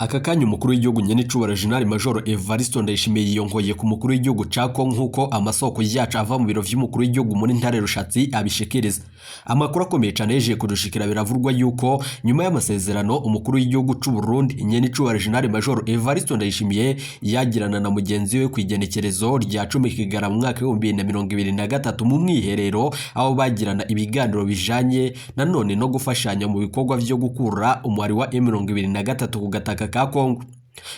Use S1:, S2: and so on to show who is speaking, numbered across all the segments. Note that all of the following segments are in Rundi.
S1: Aka kanya umukuru w'igihugu nyenicubahiro Jenerali Majoro Evariste Ndayishimiye yiyongoye ku mukuru w'igihugu ca Kongo, nk'uko amasoko yacu ava mu biro vy'umukuru w'igihugu muri Ntare Rushatsi abishikiriza. Amakuru akomeye cane yeje kudushikira, biravurwa yuko nyuma y'amasezerano umukuru w'igihugu c'u Burundi nyenicubahiro Jenerali Majoro Evariste Ndayishimiye yagirana na mugenzi we ku igenekerezo rya 10 Kigarama mu mwaka w'2023 mu mwiherero, aho bagirana ibiganiro bijanye nanone no gufashanya mu bikorwa vyo gukura umwari wa M23 ku gataka ka Kongo,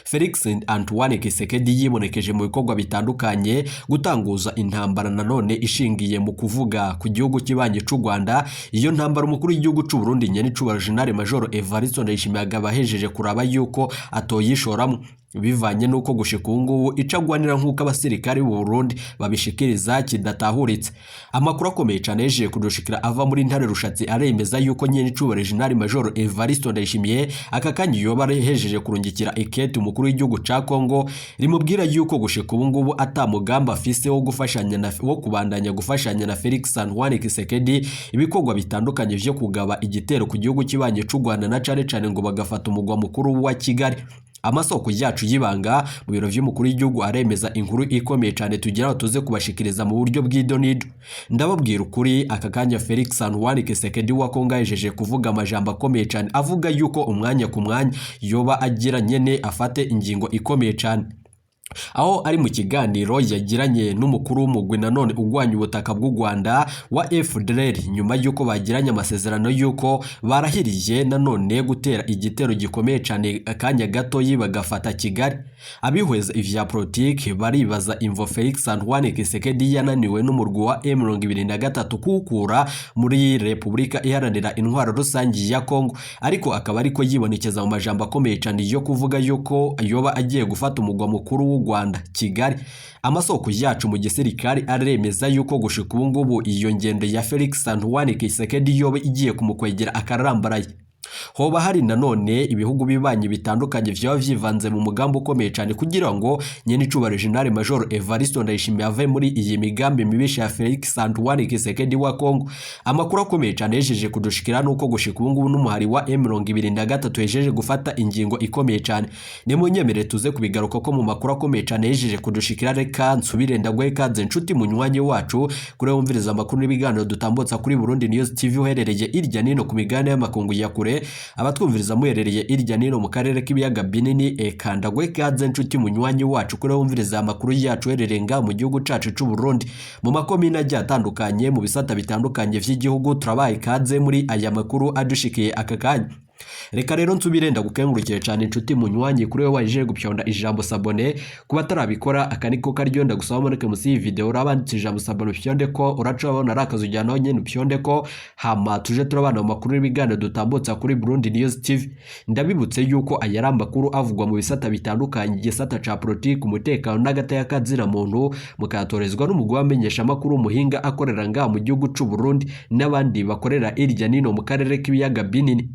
S1: Felix Antoine Tshisekedi yibonekeje mu bikorwa bitandukanye gutanguza intambara nanone ishingiye mu kuvuga ku gihugu kibanyi c'u Rwanda. Iyo ntambara umukuru w'igihugu c'u Burundi nyenicubahiro Jenerali Major Evariste Ndayishimiye akaba ahejeje kuraba yuko atoyishoramo, bivanye n'uko gushika ubu ngubu ico agwanira, nk'uko abasirikare b'u Burundi babishikiriza, kidatahuritse. Amakuru akomeye cane yejeje kudushikira ava muri Ntare Rushatsi aremeza yuko nyenicubahiro Jenerali Major Evariste Ndayishimiye aka kanya yoba ahejeje kurungikira ikete umukuru w'igihugu ca Kongo rimubwira yuko gushika ubu ngubu ata mugambi afise wo gufashanya na wo kubandanya gufashanya na Felix Antoine Tshisekedi ibikorwa bitandukanye vyo kugaba igitero ku gihugu kibanye c'u Rwanda, na cane cane ngo bagafata umugwa mukuru wa Kigali. Amasoko yacu y'ibanga mu biro vy'umukuru w'igihugu aremeza inkuru ikomeye cane tugira ngo tuze kubashikiriza mu buryo bw'idonido. Ndababwira ukuri, aka kanya Felix Antoine Tshisekedi wa Kongo ahejeje kuvuga amajambo akomeye cane, avuga yuko umwanya ku mwanya yoba agira nyene afate ingingo ikomeye cane, aho ari mu kiganiro yagiranye n'umukuru w'umugwi nanone ugwanya ubutaka bw'u Rwanda wa FDLR, nyuma y'uko bagiranye amasezerano y'uko barahiriye nanone gutera igitero gikomeye cyane akanya gatoyi bagafata Kigali. Abihweza ivya politiki baribaza imvo Felix Antoine Tshisekedi yananiwe n'umurwi wa M23 kuwukura muri Repubulika Iharanira Intwaro Rusange ya Kongo, ariko akaba ariko yibonekeza mu majambo akomeye cyane yo kuvuga yuko yoba agiye gufata umugwa mukuru w'u Rwanda, Kigali. Amasoko yacu mu gisirikare aremeza yuko gushika ubu ngubu iyo ngendo ya Felix Antoine Tshisekedi yoba igiye kumukwegera akarambaraye. Hoba hari nanone ibihugu bibanyi bitandukanye vyaba vyivanze mu mugambi ukomeye cyane kugira ngo nyenicubahiro Jenerali Major Evariste Ndayishimiye ave muri iyi migambi mibisha ya Felix Antoine Tshisekedi wa Kongo. Amakuru akomeye cyane yejeje kudushikira nuko gushika ubu ngubu n'umuhari wa M23 yejeje gufata ingingo ikomeye cyane. Nimunyemere tuze kubigaruka ko mu makuru akomeye cyane yejeje kudushikira. Reka nsubire ndaguhe kaze, nshuti munywanyi wacu, kuri wumviriza amakuru n'ibiganiro dutambutsa kuri Burundi News TV, uherereye irya nino ku migabane y'amakungu ya kure, abatwumviriza muherereye irya nino mu karere k'ibiyaga binini. Eka ndaguhe kaze, nshuti munywanyi wacu, kuri wumviriza amakuru yacu uherereye ngaha mu gihugu cacu c'u Burundi, mu makomine agiye atandukanye, mu bisata bitandukanye vy'igihugu. Turabaye kaze muri aya makuru adushikiye aka kanya. Reka rero nsubire ndagukengurukire cyane, inshuti munywanyi, kuri wowe waje gupyonda ijambo s'abonner. Kuba atarabikora, aka niko karyo ndagusaba maneke munsi y'iyi video urabanditse ijambo s'abonner, upyonde ko uraca wabona ari akazu ujyanaho nyene, upyonde ko, hama tuje turabana mu makuru n'ibiganiro dutambutsa kuri Burundi News TV. Ndabibutse yuko aya ari amakuru avugwa mu bisata bitandukanye, igisata ca politiki, umutekano n'agateka muntu, mukayatorezwa n'umugwi w'amenyesha amakuru umuhinga akorera ngaha mu gihugu c'u Burundi n'abandi bakorera irya nino mu karere k'ibiyaga binini.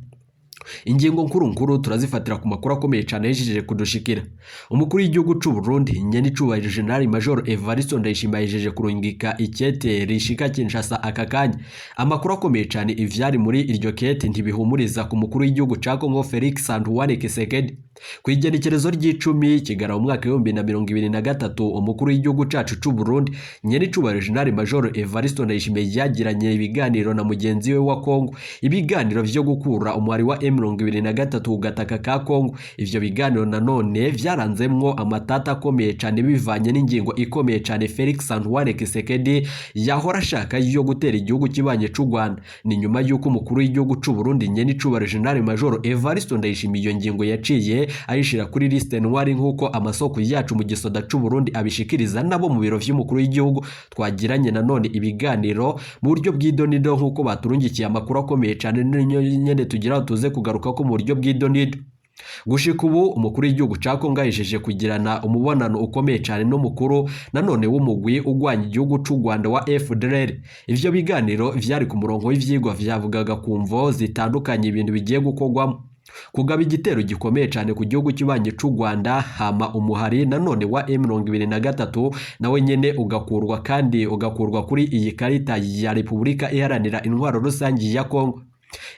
S1: Ingingo nkuru nkuru turazifatira ku makuru akomeye cyane yejeje kudushikira. Umukuru w'igihugu c'u Burundi nyenicubahiro General Major Evariste Ndayishimiye yejeje kurungika ikete rishika Kinshasa aka kanya. Amakuru akomeye cyane, ivyari muri iryo kete ntibihumuriza ku mukuru w'igihugu ca Congo Felix Antoine Tshisekedi. Ku igenekerezo ry'10 Kigarama mu mwaka w'2023, umukuru w'igihugu cacu c'u Burundi nyenicubahiro General Major Evariste Ndayishimiye yagiranye ibiganiro na mugenzi we wa Congo, ibiganiro vyo gukura umuhari wa M23 ku gataka ka Congo. Ivyo biganiro nanone vyaranzemwo amatata akomeye cane, bivanye n'ingingo ikomeye cane Felix Antoine Tshisekedi yahora ashaka yo gutera igihugu kibanye c'u Rwanda. Ni nyuma y'uko umukuru w'igihugu c'u Burundi nyenicubahiro General Major Evariste Ndayishimiye iyo ngingo yaciye ayishira kuri liste noire, nk'uko amasoko yacu mu gisoda c'u Burundi abishikiriza, nabo mu biro vy'umukuru w'igihugu twagiranye nanone ibiganiro mu buryo bw'idonido, nk'uko baturungikiye amakuru akomeye cane nyene tugira ngo tuze kugaruka ko mu buryo bw'idonido. Gushika ubu umukuru w'igihugu ca Kongo ahejeje kugirana umubonano ukomeye cyane n'umukuru nanone w'umugwi ugwanya igihugu c'u Rwanda wa FDLR. Ivyo biganiro vyari ku murongo w'ivyigwa vyavugaga ku mvo zitandukanye ibintu bigiye gukorwamo kugaba igitero gikomeye cyane ku gihugu kibanyi c'u Rwanda, hama umuhari nanone wa M23 nawe nyene ugakurwa, kandi ugakurwa kuri iyi karita ya Repubulika Iharanira Intwaro Rusange ya Kongo.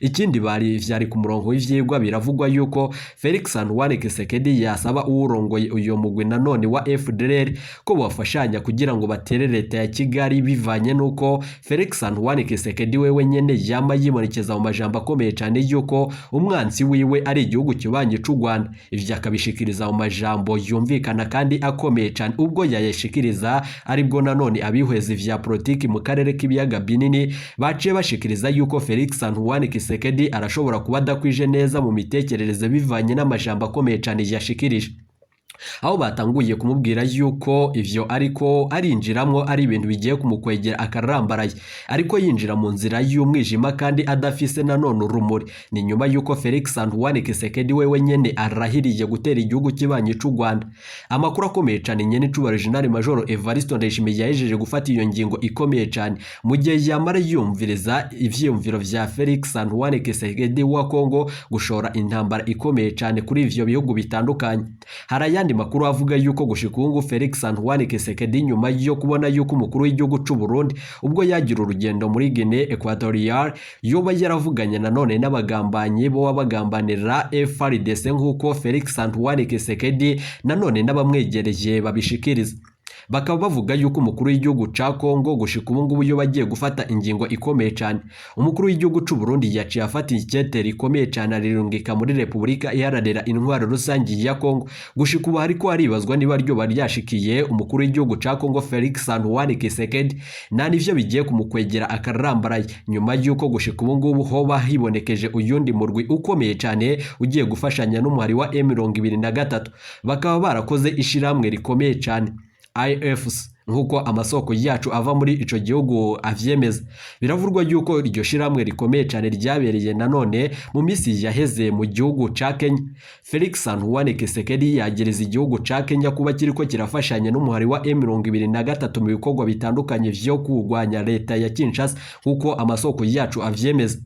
S1: Ikindi bari vyari ku murongo w'ivyigwa, biravugwa yuko Felix Antoine Tshisekedi yasaba uwurongoye uyo mugwi nanone wa FDLR ko bafashanya kugira ngo batere leta ya Kigali, bivanye nuko Felix Antoine Tshisekedi wewe nyene yama yibonekeza mu majambo akomeye cane yuko umwansi wiwe ari igihugu kibanyi c'u Rwanda. Ivyo akabishikiriza mu majambo yumvikana kandi akomeye cane. Ubwo yayashikiriza aribwo nanone abihweza vya politiki mu karere k'ibiyaga binini baciye bashikiriza yuko Felix Antoine Tshisekedi arashobora kuba adakwije neza mu mitekerereze, bivanye n'amajambo akomeye cane yashikirije, aho batanguye kumubwira yuko ivyo ariko arinjiramwo ari ibintu bigiye kumukwegera akarambaraye, ariko yinjira mu nzira y'umwijima kandi adafise nanone urumuri. Ni nyuma yuko Felix Antoine Tshisekedi wewe nyene arahiriye gutera igihugu kibanyi c'u Rwanda. Amakuru akomeye cane, nyene icubahiro General Major Evariste Ndayishimiye yahejeje gufata iyo ngingo ikomeye cane mu gihe yamara yumviriza ivyiyumviro vya Felix Antoine Tshisekedi wa Kongo gushora intambara ikomeye cane kuri ivyo bihugu bitandukanye. Hari ayandi makuru avuga yuko gushika ubu Felix Antoine Tshisekedi, nyuma yo kubona yuko umukuru w'igihugu c'u Burundi ubwo yagira urugendo muri Guinée Equatoriale yoba yaravuganye nanone n'abagambanyi bo bagambanira FARDC, nk'uko Felix Antoine Tshisekedi nanone n'abamwegereye babishikiriza, bakaba bavuga yuko umukuru w'igihugu ca Kongo gushika ubu ngubu yo bagiye gufata ingingo ikomeye cyane. Umukuru w'igihugu c'u Burundi yaciye afata ikete rikomeye cyane arirungika muri Repubulika Iharanira Intwaro Rusange ya Kongo. Gushika ubu hariko haribazwa niba ryo bari ryashikiye umukuru w'igihugu ca Kongo Felix Antoine Tshisekedi, na nivyo bigiye kumukwegera akarambaraye, nyuma yuko gushika ubu ngubu hoba hibonekeje uyundi murwi ukomeye cyane ugiye gufashanya n'umuhari wa M23, bakaba barakoze ishiramwe rikomeye cyane IFS, nk'uko amasoko yacu ava muri ico gihugu avyemeza. Biravurwa yuko iryo shiramwe rikomeye cyane ryabereye nanone mu misi yaheze mu gihugu ca Kenya. Felix Antoine Tshisekedi yagereza igihugu ca Kenya kuba kiriko kirafashanya n'umuhari wa M23 mu bikorwa bitandukanye vyo kurwanya leta ya Kinshasa, nk'uko amasoko yacu avyemeza.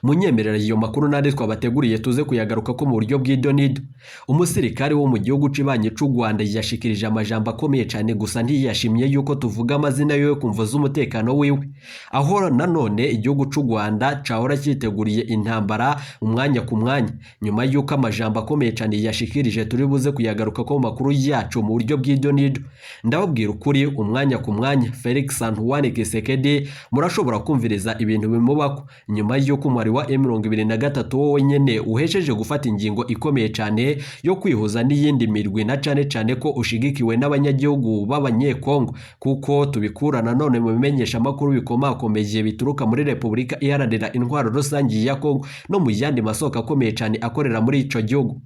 S1: Munyemerera iyo makuru nandi twabateguriye tuze kuyagaruka ko mu buryo bw'idonido. Umusirikare wo mu gihugu c'ibanye c'u Rwanda yashikirije amajambo akomeye cyane, gusa ntiyashimye yuko tuvuga amazina yiwe kumva z'umutekano wiwe, aho nanone igihugu c'u Rwanda cahora cyiteguriye intambara umwanya ku mwanya. Nyuma yuko amajambo akomeye cyane yashikirije turi buze kuyagaruka ko mu makuru yacu mu buryo bw'idonido. Ndababwira ukuri, umwanya ku mwanya Felix Antoine Tshisekedi murashobora kumviriza ibintu bimubako, nyuma yuko umubare wa M23 wowe nyene uhesheje gufata ingingo ikomeye cyane yo kwihuza n'iyindi mirwi, na cane cane ko ushigikiwe n'abanyagihugu b'abanyekongo, kuko tubikura nanone mu bimenyesha makuru bikomakomeye bituruka muri Repubulika Iharanira Intwaro Rusange ya Kongo no mu yandi masoko akomeye cyane akorera muri ico gihugu.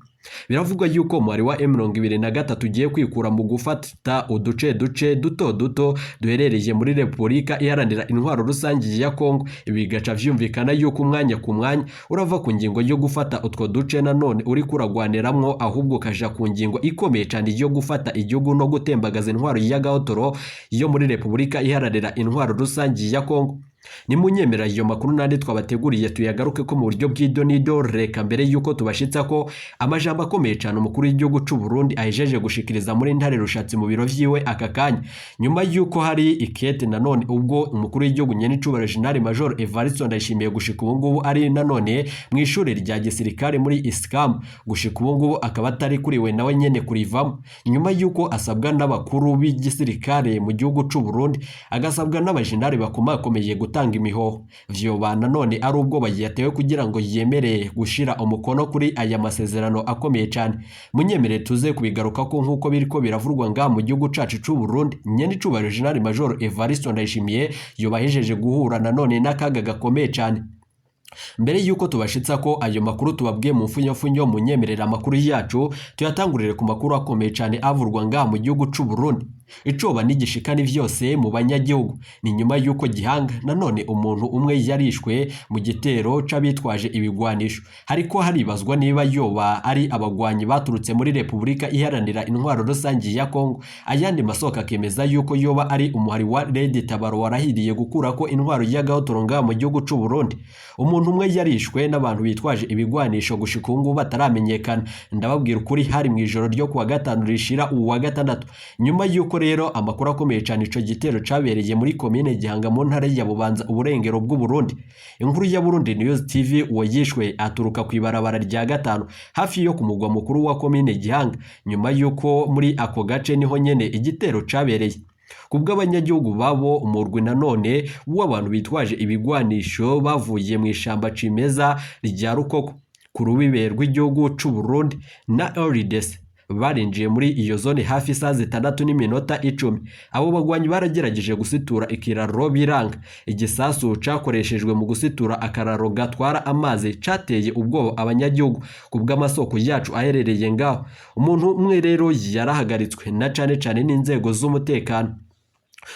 S1: Biravugwa yuko umubare wa M23 ugiye kwikura mu gufata uduce duce duto duto duherereye muri Repubulika Iharanira Intwaro Rusange ya Kongo. Ibi bigaca vyumvikana yuko umwanya ku mwanya urava ku ngingo yo gufata utwo duce nanone uri kuragwaniramwo, ahubwo kaja ku ngingo ikomeye cyane yo gufata igihugu no gutembagaza intwaro y'agahotoro yo muri Repubulika Iharanira Intwaro Rusange ya Kongo. Nimunyemera iyo makuru nandi twabateguriye tuyagaruke ko mu buryo bw'idonido. Reka mbere yuko tubashitsa ko amajambo akomeye cyane umukuru w'igihugu c'u Burundi ahejeje gushikiriza muri Ntare Rushatsi mu biro vyiwe aka kanya, nyuma yuko hari ikete nanone ubwo umukuru w'igihugu nyenicubahiro General Major Evariste Ndayishimiye gushika ubu ngubu ari nanone mu ishuri rya gisirikare muri ISCAM, gushika ubu ngubu akaba atari kuriwe nawe nyene kurivamo, nyuma yuko asabwa n'abakuru b'igisirikare mu gihugu c'u Burundi, agasabwa n'abajenerali bakomakomeye gutanga imihoho. Vyoba nanone ari ubwoba yatewe kugira ngo yemere gushira umukono kuri aya masezerano akomeye cyane. Munyemerere tuze kubigaruka ko nkuko biriko biravurwa nga mu gihugu cacu c'u Burundi, nyenicubahiro General Major Evariste Ndayishimiye yobahejeje guhura nanone n'akaga gakomeye cyane. Mbere yuko tubashitsa ko ayo makuru tubabwiye mu mfunyofunyo, munyemerera amakuru yacu tuyatangurire ku makuru akomeye cyane avurwa nga mu gihugu c'u Burundi. Icoba n'igishikani vyose mu banyagihugu ni nyuma yuko Gihanga nanone umuntu umwe yarishwe mu gitero c'abitwaje ibigwanisho. Hariko haribazwa niba yoba ari abagwanyi baturutse muri Repubulika Iharanira Intwaro Rusange ya Kongo. Ayandi masoko akemeza yuko yoba ari umuhari wa Red Tabaro warahiriye gukurako intwaro y'agahotoro ngaha mu gihugu c'u Burundi. Umuntu umwe yarishwe n'abantu bitwaje ibigwanisho gushika ubu ngubu bataramenyekana. Ndababwira ukuri, hari mu ijoro ryo kuwa gatanu rishira uwa gatandatu, nyuma yuko Nk'uko rero amakuru akomeye cyane, ico gitero cabereye muri komine Gihanga mu ntara ya Bubanza, uburengero bw'u Burundi. Inkuru ya Burundi News TV, uwo yishwe aturuka ku ibarabara rya gatanu hafi yo ku mugwa mukuru wa komine Gihanga, nyuma y'uko muri ako gace niho nyene igitero cabereye. Kubw'abanyagihugu babo, umurwi nanone w'abantu bitwaje ibigwanisho bavuye mu ishamba cimeza rya Rukoko ku rubibe rw'igihugu c'u Burundi na RDC barinjiye muri iyo zone hafi isaha 6:10. Abo bagwanyi baragerageje gusitura ikiraro biranga. Igisasu cakoreshejwe mu gusitura akararo gatwara amazi cateye ubwoba abanyagihugu. Ku bw'amasoko yacu aherereye ngaho, umuntu umwe rero yarahagaritswe na cane cane n'inzego z'umutekano.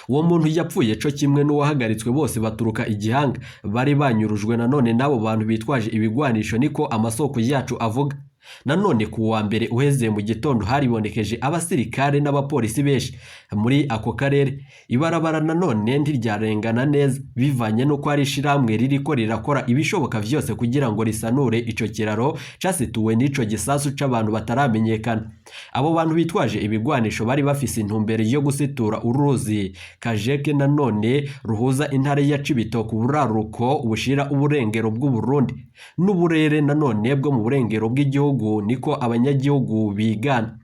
S1: Uwo muntu yapfuye co kimwe n'uwahagaritswe bose baturuka igihanga, bari banyurujwe nanone n'abo bantu bitwaje ibigwanisho, niko amasoko yacu avuga. Nanone ku wa mbere uheze mu gitondo haribonekeje abasirikare n'abapolisi benshi muri ako karere. Ibarabara nanone ntiryarengana neza bivanye n'uko ari ishirahamwe ririko rirakora ibishoboka vyose kugira ngo risanure ico kiraro casituwe n'ico gisasu c'abantu bataramenyekana. Abo bantu bitwaje ibigwanisho bari bafise intumbero yo gusitura uruzi Kajeke nanone ruhuza intara ya Cibitoke uburaruko bushira uburengero bw'u Burundi n'uburere nanone bwo mu burengero bw'igihugu, niko abanyagihugu bigana.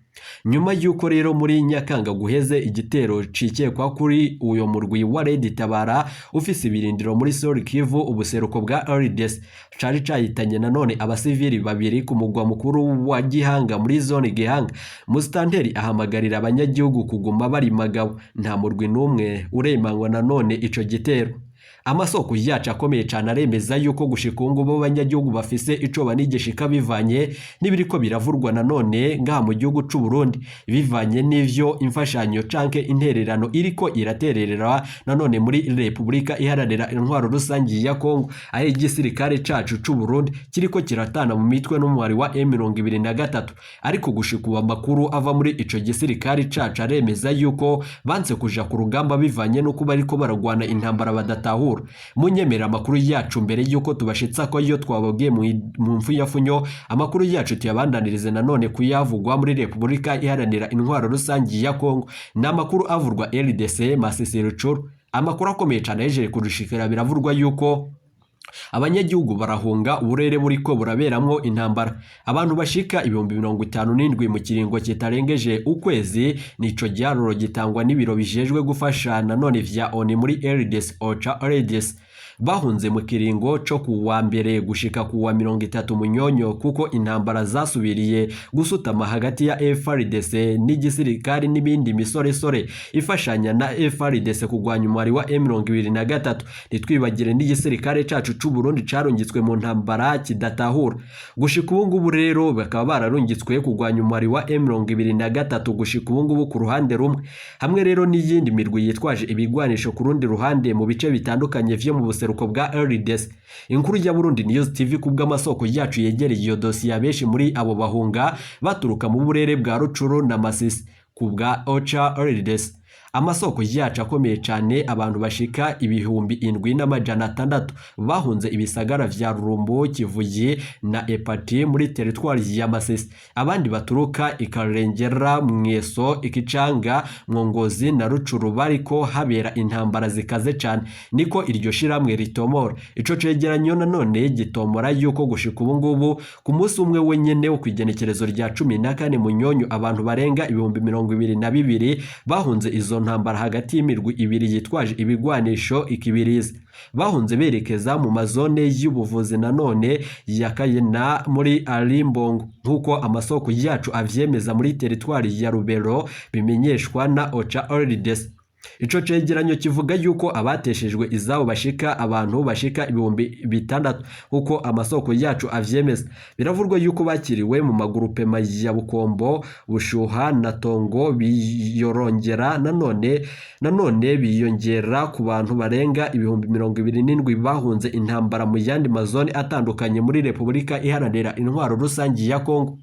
S1: Nyuma y'uko rero muri Nyakanga guheze igitero cikekwa kuri uyo murwi wa Red Tabara ufise ibirindiro muri Sud Kivu, ubuseruko bwa RDC, cari cahitanye nanone abasivili babiri ku mugwa mukuru wa Gihanga muri zone Gihanga, Mustanteri ahamagarira abanyagihugu kuguma bari magabo. Nta murwi n'umwe uremangwa nanone ico gitero. Amasoko yacu akomeye cyane aremeza yuko gushika ubu ngubu abanyagihugu bafise ico banigishika bivanye n'ibiriko biravurwa nanone ngaha mu gihugu c'u Burundi, bivanye n'ivyo imfashanyo canke intererano iriko iratererera nanone muri Repubulika Iharanira Intwaro Rusangi ya Kongo, aho igisirikare cacu c'u Burundi kiriko kiratana mu mitwe n'umwari wa M23. Ariko gushika ubu amakuru ava muri ico gisirikare cacu aremeza yuko banse kuja ku rugamba bivanye n'uko bariko baragwana intambara badatahura. Munyemera amakuru yacu mbere yuko tubashitsa ko iyo twababwiye mu mfunyafunyo, amakuru yacu tuyabandanirize nanone kuyavugwa muri Repubulika Iharanira Intwaro Rusangi ya Kongo. Ni amakuru avurwa RDC Masisi Rucuru. Amakuru akomeye cyane yejeje kudushikira, biravurwa yuko abanyagihugu barahunga uburere buriko buraberamwo intambara. Abantu bashika 57,000 mu kiringo kitarengeje ukwezi, nico giharuro gitangwa n'ibiro bijejwe gufasha nanone vya ONU muri RDC, OCHA RDC, bahunze mu kiringo co ku wa mbere gushika ku wa 30 Munyonyo, kuko intambara zasubiriye gusutama hagati ya FARDC n'igisirikari n'ibindi misoresore ifashanya na FARDC kugwanya umwari wa M23. Ntitwibagire n'igisirikare cacu c'u Burundi carungitswe mu ntambara kidatahura. Gushika ubu ngubu rero bakaba bararungitswe kugwanya umwari wa M23 gushika ubu ngubu ku ruhande rumwe, hamwe rero n'iyindi mirwi yitwaje ibigwanisho ku rundi ruhande mu bice bitandukanye vyo mu buseruko bwa RDC. Inkuru ya Burundi News TV, kubw'amasoko yacu yegereye iyo dosiye, abenshi muri abo bahunga baturuka mu burere bwa Rucuru na Masisi. Ku bwa OCHA RDC, amasoko yacu akomeye cyane, abantu bashika 7,600 bahunze ibisagara vya Rurumbu, Kivuye na Epati muri teritwari ya Masisi. Abandi baturuka Ikarengera, Mweso, Ikicanga, Mwongozi na Rucuru bariko habera intambara zikaze cyane, niko iryo shiramwe ritomora. Ico cegeranyo nanone gitomora yuko gushika ubu ngubu ku munsi umwe wenyene wo kwigenekerezo rya 14 Munyonyo abantu barenga 22,000 bahunze izo ntambara hagati y'imirwi ibiri yitwaje ibigwanisho ikibirizi. Bahunze berekeza mu mazone y'ubuvuzi nanone ya Kayena muri Alimbongo, nk'uko amasoko yacu avyemeza muri teritwari ya Rubero, bimenyeshwa na OCHA RDC. Ico cegeranyo kivuga yuko abateshejwe izabo bashika abantu bashika 6,000, nk'uko amasoko yacu avyemeza. Biravurwa yuko bakiriwe mu magurupema ya Bukombo, Bushuha na Tongo, biyorongera nanone biyongera ku bantu barenga 27,000 bahunze intambara mu yandi mazone atandukanye muri Repubulika Iharanira Intwaro Rusangi ya Kongo.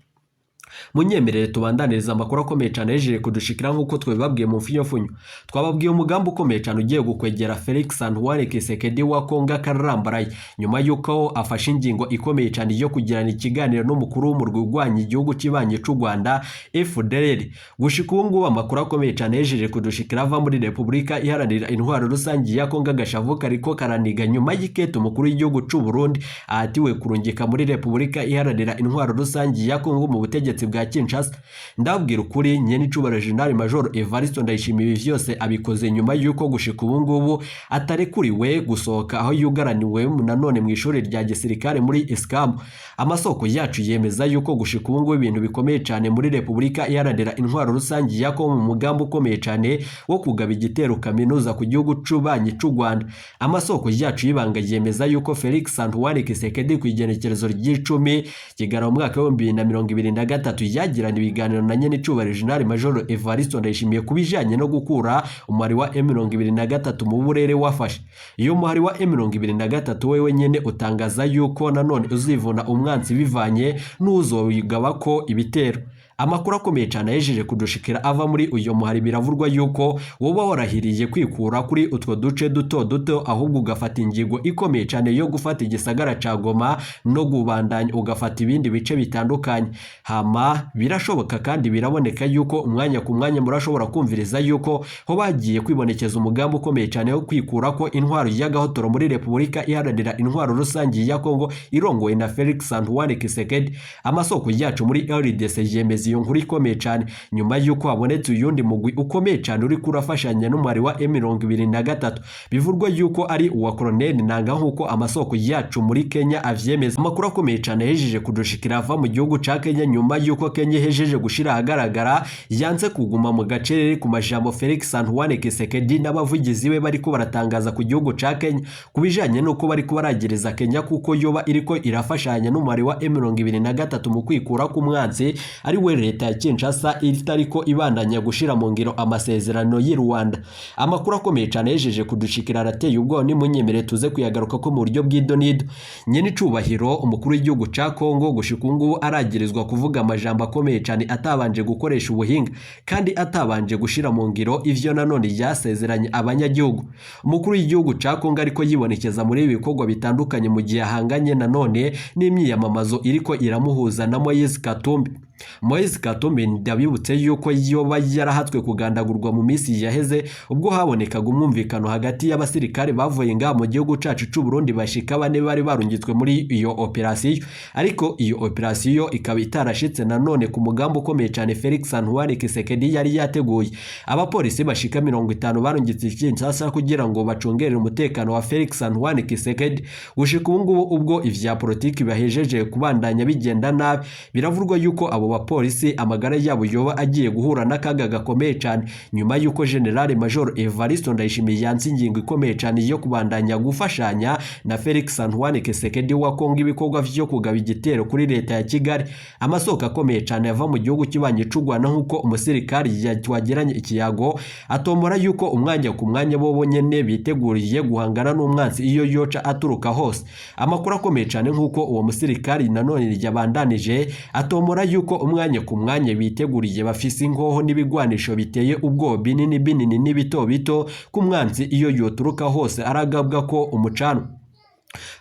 S1: Munyemerere tubandaniriza amakuru akomeye cyane yejeje kudushikira nk'uko twabibabwiye mu mfunyofunyo. Twababwiye umugambi ukomeye cyane ugiye gukwegera Felix Antoine Tshisekedi wa Kongo akarambaraye nyuma y'uko afashe ingingo ikomeye cyane yo kugirana ikiganiro n'umukuru w'umurwi urwanya igihugu kibanyi cy'u Rwanda FDLR. Gushika ubu ngubu amakuru akomeye cyane yejeje kudushikira ava muri Repubulika Iharanira Intwaro Rusange ya Kongo, agashavu kariko karaniga nyuma y'ikete umukuru w'igihugu cy'u Burundi ahatiwe kurungika muri Repubulika Iharanira Intwaro Rusange ya Kongo mu butegetsi bwa Kinshasa. Ndabwira ukuri, nyenicubahiro General Major Evariste Ndayishimiye ibi vyose abikoze nyuma y'uko gushika ubu ngubu atarekuriwe gusohoka aho yugaraniwe nanone mu ishuri rya gisirikare muri ISCAM. Amasoko yacu yemeza yuko gushika ubu ngubu ibintu bikomeye cyane muri Repubulika Iharanira Intwaro Rusange ya Kongo mu mugambi ukomeye cyane wo kugaba igitero kaminuza ku gihugu c'ubanyi c'u Rwanda. Amasoko yacu y'ibanga yemeza yuko Felix Antoine Tshisekedi ku igenekerezo ry'icumi Kigarama mu mwaka wa 2023 yagirana ibiganiro na nyenicubahiro General Major Evariste Ndayishimiye ku bijanye no gukura umubare wa M23 mu burere wafashe. Iyo muhari wa M23 wewe nyene utangaza yuko nanone uzivuna umwanzi bivanye n'uzowigaba ko ibitero. Amakuru akomeye cyane ahejeje kudushikira ava muri uyo muhari, biravurwa yuko woba warahiriye kwikura kuri utwo duce duto duto, ahubwo ugafata ingingo ikomeye cyane yo gufata igisagara ca Goma no gubandanya ugafata ibindi bice bitandukanye. Hama birashoboka kandi biraboneka yuko umwanya ku mwanya murashobora kumviriza yuko ho bagiye kwibonekeza umugambi ukomeye cyane wo kwikura ko intwaro y'agahotoro muri Repubulika Iharanira Intwaro Rusange ya Kongo irongowe na Felix Antoine Tshisekedi. Amasoko yacu muri RDC yemeza iyo nkuru ikomeye cyane nyuma y'uko habonetse uyundi mugwi ukomeye cyane uri kurafashanya n'umwari wa M23, bivurwa yuko ari uwa Colonel Nanga nk'uko amasoko yacu muri Kenya avyemeza. Amakuru akomeye cyane hejeje kudushikira ava mu gihugu ca Kenya nyuma y'uko Kenya hejeje gushira ahagaragara yanze kuguma mu gacerere ku majambo Felix Antoine Tshisekedi n'abavugizi be bariko baratangaza ku gihugu ca Kenya ku bijanye n'uko bariko baragereza Kenya kuko yoba iriko irafashanya n'umwari wa M23 mu kwikura k'umwanzi ari we leta ya Kinshasa itariko ibandanya gushira mu ngiro amasezerano y'i Rwanda. Amakuru akomeye cyane yejeje kudushikira arateye ubwoba, nimunyemere tuze kuyagaruka ko mu buryo bw'idonido. Nyenicubahiro umukuru w'igihugu ca Kongo gushika ubu ngubu aragirizwa kuvuga amajambo akomeye cyane atabanje gukoresha ubuhinga kandi atabanje gushira mu ngiro ivyo nanone yasezeranye abanyagihugu. Umukuru w'igihugu ca Kongo ariko yibonekeza muri ibi bikorwa bitandukanye mu gihe ahanganye nanone n'imyiyamamazo iriko iramuhuza na Moise Katumbi. Moise Katumbi ndabibutse yuko yoba yarahatswe kugandagurwa mu minsi yaheze ubwo habonekaga umwumvikano hagati y'abasirikare bavuye ngaha mu gihugu cacu c'u Burundi bashika bane bari barungitswe muri iyo operasiyo, ariko iyo operasiyo ikaba itarashitse nanone ku mugambi ukomeye cyane Felix Antoine Tshisekedi yari yateguye. Abapolisi bashika 50 barungitse Kinshasa kugira ngo bacungere umutekano wa Felix Antoine Tshisekedi. Gushika ubu ngubu ubwo ivya politiki bahejeje kubandanya bigenda nabi, biravurwa yuko abo bapolisi amagara yabo yoba agiye guhura n'akaga gakomeye cyane nyuma y'uko General Major Evariste Ndayishimiye yanze ingingo ikomeye cyane yo kubandanya gufashanya na Felix Antoine Tshisekedi wa Kongo ibikorwa vyo kugaba igitero kuri leta ya Kigali. Amasoko akomeye cyane yava mu gihugu kibanye c'u Rwanda nk'uko umusirikari twagiranye ikiyago atombora yuko umwanya ku mwanya bo bonyene biteguriye guhangana n'umwanzi iyo yoca aturuka hose. Amakuru akomeye cyane nk'uko uwo musirikari nanone yabandanije atombora yuko umwanya ku mwanya biteguriye bafise ingoho n'ibigwanisho biteye ubwoba binini binini n'ibito bito ku mwanzi iyo yoturuka hose aragabwa ko umucano.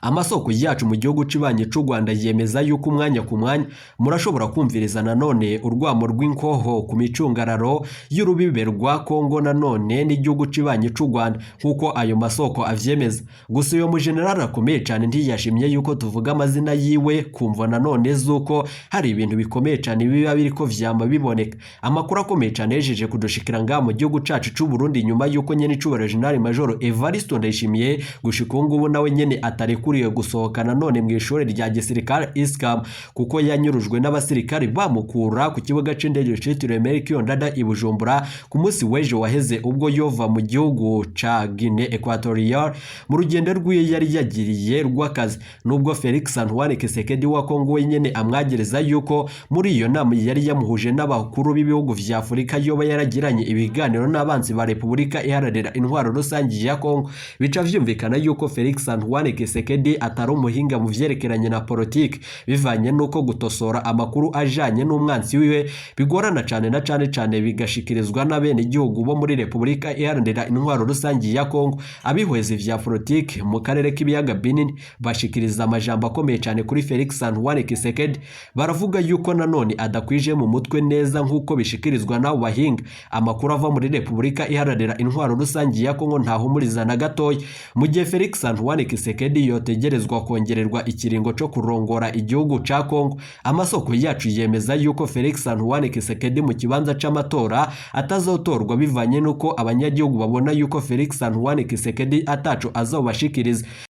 S1: Amasoko yacu mu gihugu c'ibanye c'u Rwanda yemeza yuko umwanya ku mwanya murashobora kumviriza nanone urwamo rw'inkoho ku micungararo y'urubibe rwa Kongo nanone n'igihugu c'ibanye c'u Rwanda nk'uko ayo masoko avyemeza. Gusa uyo mujenerali akomeye cyane ntiyashimye yuko tuvuga amazina yiwe kumva nanone z'uko hari ibintu bikomeye cyane biba biriko vyama biboneka. Amakuru akomeye cyane yejeje kudushikira ngaha mu gihugu cacu c'u Burundi nyuma yuko nyene icubahiro General Major Evariste Ndayishimiye gushika ubu ngubu nawe nyene atarekuriwe gusohoka nanone mu ishuri rya gisirikare ISCAM kuko yanyurujwe n'abasirikare bamukura ku kibuga c'indege citiriwe Melchior Ndadaye i Bujumbura ku munsi w'ejo waheze ubwo yova mu gihugu ca Guinea Equatorial mu rugendo rwiwe yari yagiriye rw'akazi. Nubwo Felix Antoine Tshisekedi wa Kongo wenyene amwagereza yuko muri iyo nama yari yamuhuje n'abakuru b'ibihugu vya Afurika yoba yaragiranye ibiganiro n'abanzi ba Repubulika Iharanira Intwaro Rusange ya Kongo, bica vyumvikana yuko Felix Antoine Tshisekedi Tshisekedi atari umuhinga mu vyerekeranye na politike, bivanye n'uko gutosora amakuru ajanye n'umwansi wiwe bigorana cane, na cane cane bigashikirizwa n'abenegihugu bo muri Repubulika Iharanira Intwaro Rusangi ya Kongo. Abihweza vya politike mu karere k'ibiyaga binini bashikiriza amajambo akomeye cane kuri Felix Antoine Tshisekedi, baravuga yuko nanone adakwije mu mutwe neza nk'uko bishikirizwa n'abo bahinga. Amakuru ava muri Repubulika Iharanira Intwaro Rusangi ya Kongo ntahumuriza na gatoya. Mu gihe Felix Antoine Tshisekedi yotegerezwa kongererwa ikiringo co kurongora igihugu ca Kongo, amasoko yacu yemeza yuko Felix Antoine Tshisekedi mu kibanza c'amatora atazotorwa, bivanye n'uko abanyagihugu babona yuko Felix Antoine Tshisekedi ataco azobashikiriza.